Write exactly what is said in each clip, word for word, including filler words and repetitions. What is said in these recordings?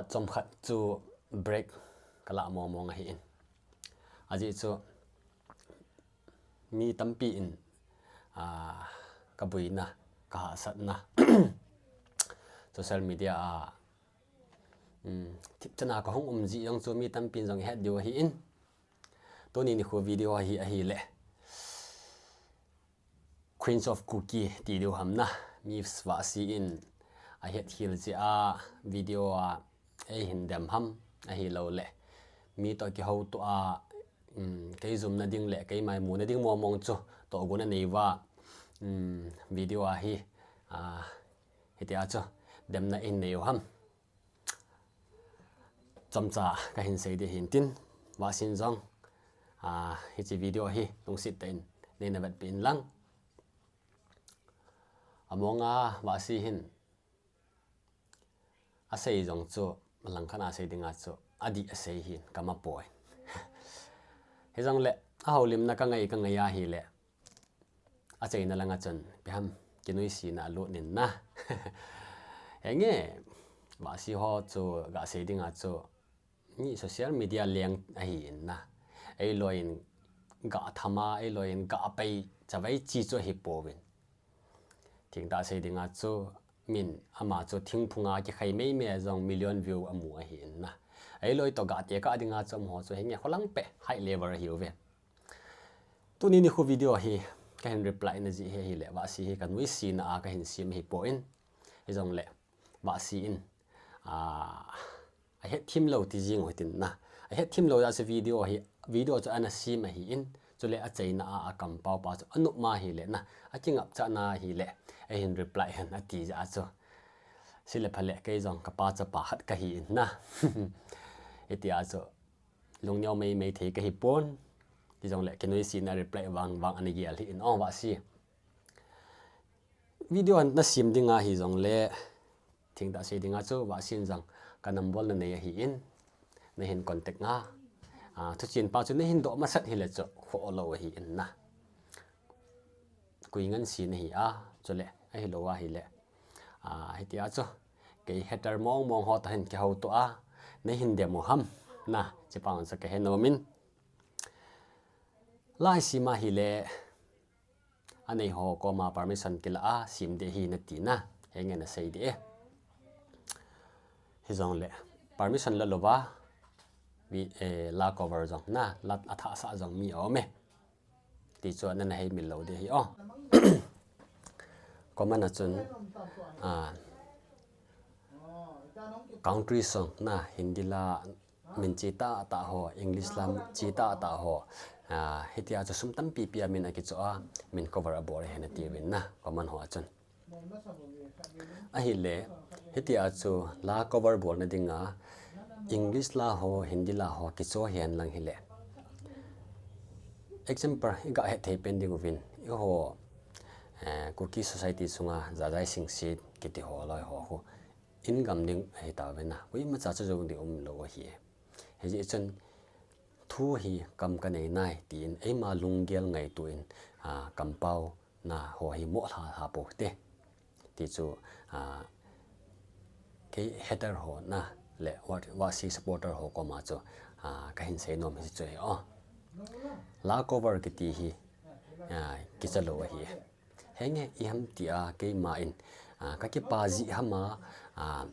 Chomkhat chu break kalah mongmong ahin. Ajeh chu mi tampi in, ah, kabuina, kahahsatna, social media a, um, thipchan a kahung um jeh jong chu mi tampi in jong ihet diu ahin. Tuni nikho video ahi, ahile Queens of Kuki ti diu ham na. Mi Vahsi in ahet hel jeh a video a eihin dem ham, ahilouleh mi toh kihoutoh a, um, kei jumna ding le keima imuna ding mongmong chu tohgon anei uva, um, video ahi, ah, hitia chu demna in nei u ham. Chomcha kahin sei ding ahin tin, Vahsin jong, ah, hiche video hi lungset tah in neina vetpeh in lang. Amonga Vahsi hin asei jong chu, langkhat a sei dinga chu adih asei hin kama poi. Hijongle ahoulimna kangai kangai ahile, achaina langa chun ipi ham, kinoisena alut in na. Henge, Vahsi ho chu gasei dinga chu, mi social media leng ahin na, eiloi in gathama, eiloi in gapei chavai chi chu ahipouvin. Thengtah sei dinga chu, min ama chu thingphunga kikhai meimei jong million view amu ahin na. Eiloi toh gatekah dinga chu amaho chu henge kholang peh high level ahiuve. Tuni nikho video hi kahin reply na jeh hi ahile, Vahsi hi kanoisena a kahin sem ahipoi. Hijongle Vahsi in, ah, ahetthem lou ti jeng u hitin na. Ahetthem lou jeh chu video hi, video chu ana sem ahin, chule achaina a, akampao pa chu anop ma ahile na, akingapchatna ahile, eihin reply hen ati jeh chu, sile phale kei jong kapa chapa khat kahin na. Hitia chu lungneo meimei thei kahipon. Hijongle kinoisena reply vangvang ana gel ahin, o Vahsi. Video nasem dinga hijongle, thengtah sei dinga chu Vahsin jong kanumber nanei ahin, nahin contact nga. Ah, thuchen pa chu nahin doh masat hile chu khoh lou ahin na. Koi ngansi nahi a, chule ahilou ahile, ah, hitia chu kei hater mongmong ho toh hin kihoutoh a nahin dem u ham na, hiche pa chu kahe nomin. La isem ahile, aneiho koma permission kila a sem ding ahi nati na, henge nasei ding e. Hijongle permission la louva, vi, eh, la cover jong na, la athahsah jong mi aume, ti chu nana heimil lou ding ahi o. Comment a chun, ah, country song na, Hindi la min che tahtah ho, English la che tahtah ho, ah, hitia chu sum tampi pea min akichoh a, min cover abol ahi natiuvin na, comment ho a chun. Ahile, hitia chu la cover bolna dinga English la ho, Hindi la ho kichoh hen lang hile, example igahet thei pen dinguvin, eiho, eh, Kuki society sunga Jajai Singsit kiti ho loi ho khu in gam ding ahitauve na, koimacha chu jou ding umlou ahi. Hijeh chun thu hi kam kanei nai tin eima lunggel ngaito in, ah, kampao na ho hi moh lha lha pou hite, ti chu, ah, kei hater ho na le Vahsi supporter ho koma chu, ah, kahin sei nom hiche chu ahi o. La cover kiti hi, ah, kicha lou ahi. Henge iham tia keima in, ah, kakipa jeh ham a, ah,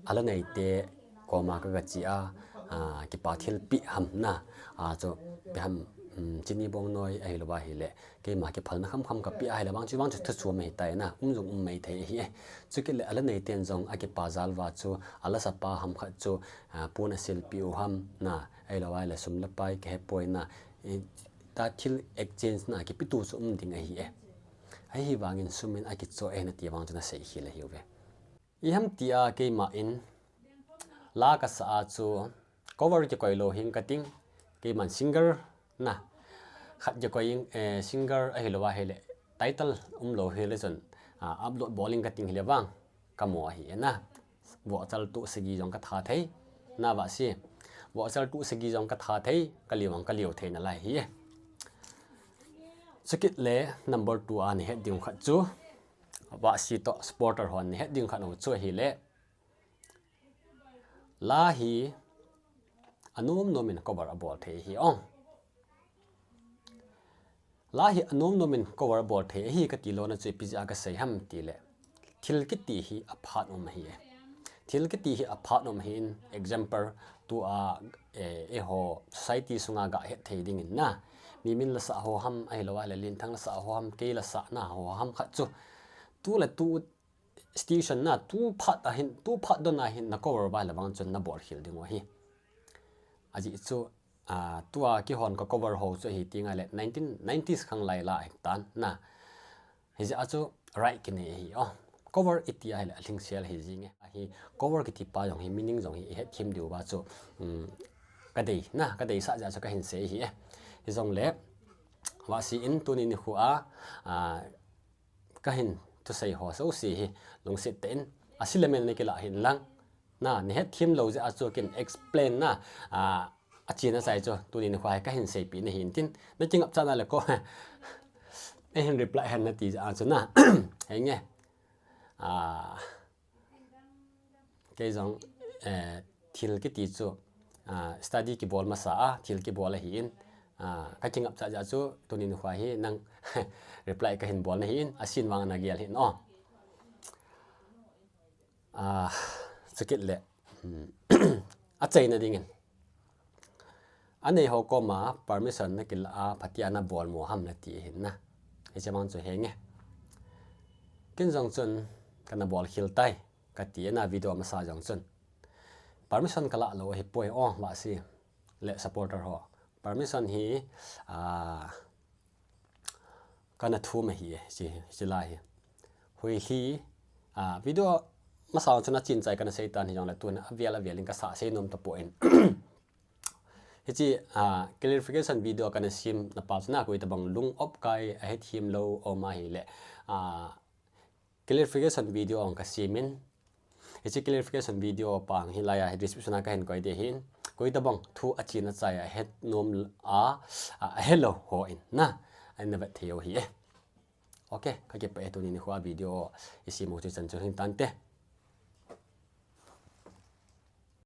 ala neite koma kagache a, ah, kipa thilpeh ham na, ah, chu ipi ham, um, chini bongnoi ahilouva ahile, keima kiphalna khamkham kapeh ahile vang chu, vang chu thuchom ahitai na, um jong um maithei ahi e. Chukit le ala neiten jong akipa jal uva chu, ala sapa ham khat chu, ah, pon asilpeh u ham na, ahilouva ahile sum le pai kahepoi na, ta thil exchange na kipeto chu um ding ahi e. Ahivangin sum in akichoh e nati vang chu nasei khel ahiuve. Iham tia keima in la kasah a chu cover kikoi lou hing kating, keiman singer na khat kikoi in, eh, singer ahilouva ahile title umlou hile chun, ah, upload bol in kating hile vang kamo ahi e na. Vohchal toh sagi jong katha thei na Vahsi. Vohchal toh sagi jong katha thei, kaliu vang kaliu thei nalai ahi e. Chukit le number two a nahet ding khat chu, Vahsi toh supporter hon nahet ding khat u chu ahile, La hi anom nom in cover abol thei ahi o. La hi anom nom in cover abol thei ahi kati lona chu ipi jeh a kasei ham tile, thil kiti hi aphat um ahi e. Thil kiti hi aphat um ahin, example, tua, eh, eiho society sunga gahet thei dingin na, Mimin lasah ho ham, ahilou ahile Linthang lasah ho ham, kei lasah na ho ham khat chu, tu le tu situation na, tu phat a hin, tu phat don a hin na cover uva ahile vang chun na bol khel ding u ahi. Ajeh chu, ah, tua kihon ka cover ho chu ahi teng ahile nineteen nineties khang lai la ahi tan na. Hijeh a chu right kinei ahi o. Cover iti ahile alhingsel ahi jing e. Ahi cover kiti pa jong hi meaning jong hi ihet them diu va chu, um, kadei na, kadeisah jeh a chu kahin sei ahi e. Hijongle, vasi in tuni nikho a, ah, kahin thusei ho jouse hi lungset tah in, ase le mel na kilah hih in lang, na, nahet them lou jeh a chu kin explain na, ah, achen achai chu tuni nikho hi kahin seipeh na ahin tin, na kingapchat na le ko, eihin reply hen nati jeh a chu na, henge. Ah, kei jong, eh, thil kiti chu, ah, study kibol masa a, thil kibol ahin, ah, ka kingapchat jeh a chu tuni nikho hi nang reply kahin bol na ahin, asen vang na gel hih in o. Ah, chukit le, hmm, achaina dingin, anei ho koma permission na kilah a phatea na bol mo ham nati ahin na. Hiche vang chu henge. Ken jong chun kana bol khel tai, kati na video masa jong chun. Permission kalah lou ahipoi o, vasi le supporter ho. Permission hi, ah, kana thum ahi e, hiche, hiche la hi. Hoilhi, ah, video masa chun achin chai kana sei tan hijongle tun avel avel in kasa sei nom tapon. Hiche, ah, clarification video kana sem na pa chu na koi tabang lung opkai ahethem lou um ahile, ah, clarification video ong kasem in. Hiche clarification video pa hi laiya hi description a kahin koi ding ahin. Koi tabang thu achin achai ahet nom a, a, ahelou hon na, ana vet thei u ahi e. Ok, kakipah e, tuni nikho a video isem u chu hichan chu hin tante.